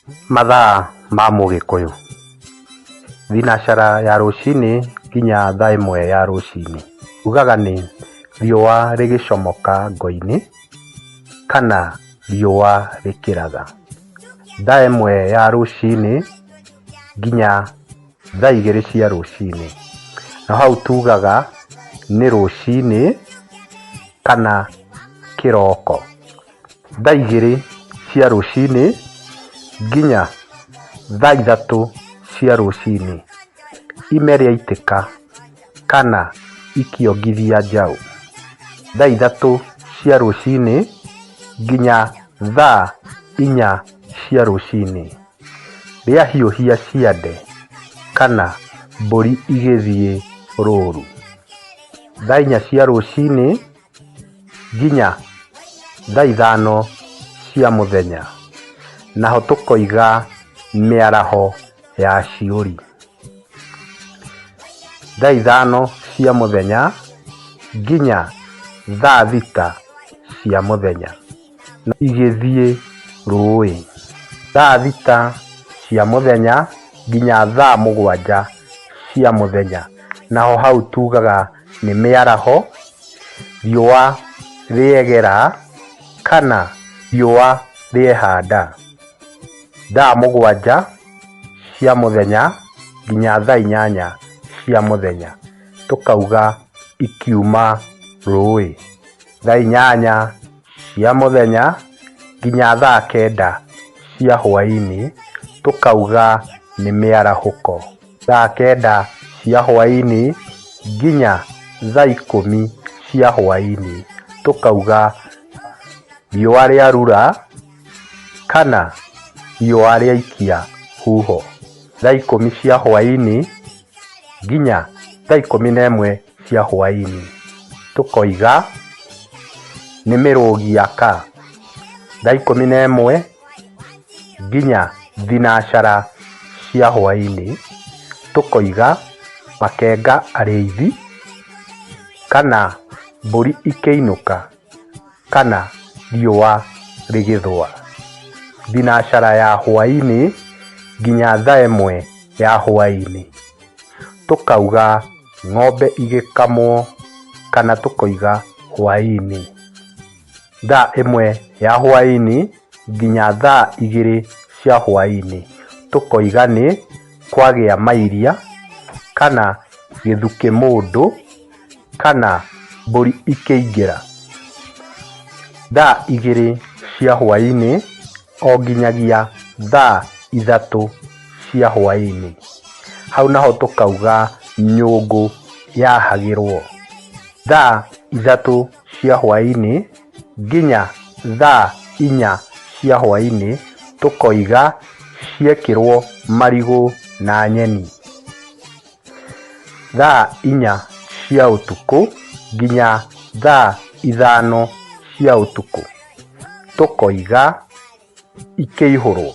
Mathaa ma mũgĩkũyũ: Thinacara ya rũcinĩ nginya thaa ĩmwe ya rũcinĩ, ugaga nĩ riũa rĩgĩcomoka ngo-inĩ kana riũa rĩkĩratha. Thaa ĩmwe ya rũcinĩ nginya thaa igĩrĩ cia rũcinĩ, na hau tugaga nĩ rũcinĩ kana kĩroko. Thaa igĩrĩ cia rũcinĩ nginya thaa ithatũ cia rũcinĩ, ime rĩaitĩka kana ikĩongithia njaũ. Thaa ithatũ cia rũcinĩ nginya thaa inya cia rũcinĩ, rĩahiũhia ciande kana mbũri igĩthiĩ rũru. Thaa inya cia rũcinĩ nginya thaa ithano cia mũthenya, naho tũkoiga mĩaraho ya ciũri. Thaa ithano cia mũthenya nginya thaa thita cia mũthenya igĩthiĩ rũĩ. Thaa thita cia mũthenya nginya thaa mũgwanja cia mũthenya, naho hau tugaga nĩ mĩaraho. Riũa rĩegera kana riũa rĩehanda. Thaa mũgwanja cia mũthenya nginya thaa inyanya cia mũthenya, tũkauga ikiuma rũĩ. Thaa inyanya cia mũthenya nginya thaa kenda cia hwaĩ-inĩ, tũkauga nĩ mĩarahũko. Thaa kenda cia hwaĩ-inĩ nginya thaa ikũmi cia hwaĩ-inĩ, tũkauga riũa rĩarura kana riũa rĩaikia huho. Thaa ikũmi cia hwaĩ-inĩ nginya thaa ikũmi na ĩmwe cia hwaĩ-inĩ, tũkoiga nĩ mĩrũgi aka. Thaa ikũmi na ĩmwe nginya thinacara cia hwaĩ-inĩ, tũkoiga makenga arĩithi kana mbũri ikĩinũka kana riũa rĩgĩthũa. Thinacara ya hwaĩ-inĩ nginya thaa ĩmwe ya hwaĩ-inĩ, tũkauga ng'ombe igĩkamwo kana tũkoiga hwaĩ-inĩ. Thaa ĩmwe ya hwaĩ-inĩ nginya thaa igĩrĩ cia hwaĩ-inĩ, tũkoiga nĩ kwagĩa mairia kana gĩthukĩ mũndũ kana mbũri ikĩingĩra. Thaa igĩrĩ cia hwaĩ-inĩ o nginyagia thaa ithatũ cia hwaĩ-inĩ, hau naho tũkauga nyũngũ yahagĩrwo. Thaa ithatũ cia hwaĩ-inĩ nginya thaa inya cia hwaĩ-inĩ tũkoiga ciekĩrwo marigũ na nyeni. Thaa inya cia ũtukũ nginya thaa ithano cia ũtukũ tũkoiga ikĩihũrwo.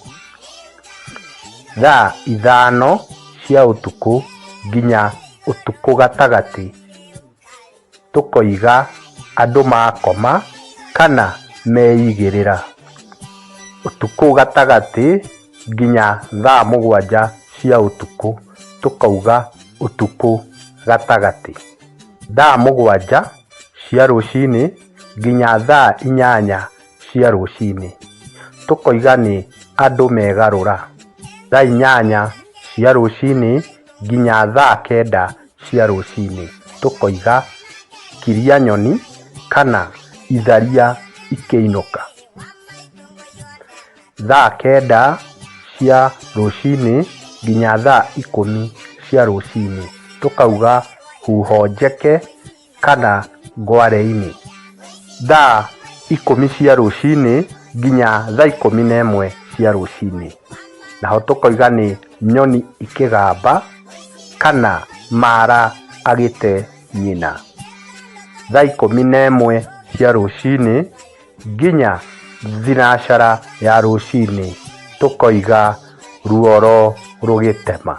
Thaa ithano cia ũtukũ nginya ũtukũ gatagatĩ tũkoiga andũ makoma kana meigĩrĩra. Ũtukũ gatagatĩ nginya thaa mũgwanja cia ũtukũ tũkauga ũtukũ gatagatĩ. Thaa mũgwanja cia rũcinĩ nginya thaa inyanya cia rũcinĩ tũkoiga nĩ andũ megarũra. Thaa inyanya cia rũcinĩ nginya thaa kenda cia rũcinĩ tũkoiga kiria nyoni kana itharia ikĩinũka. Thaa kenda cia rũcinĩ nginya thaa ikũmi cia rũcinĩ tũkauga huho njeke kana ngware-inĩ. Thaa ikũmi cia rũcinĩ nginya thaa ikũmi na ĩmwe cia rũcinĩ, naho tũkoiga nĩ nyoni ikĩgamba kana mara agĩte nyina. Thaa ikũmi na ĩmwe cia rũcinĩ nginya thinacara ya rũcinĩ tũkoiga ruoro rũgĩtema.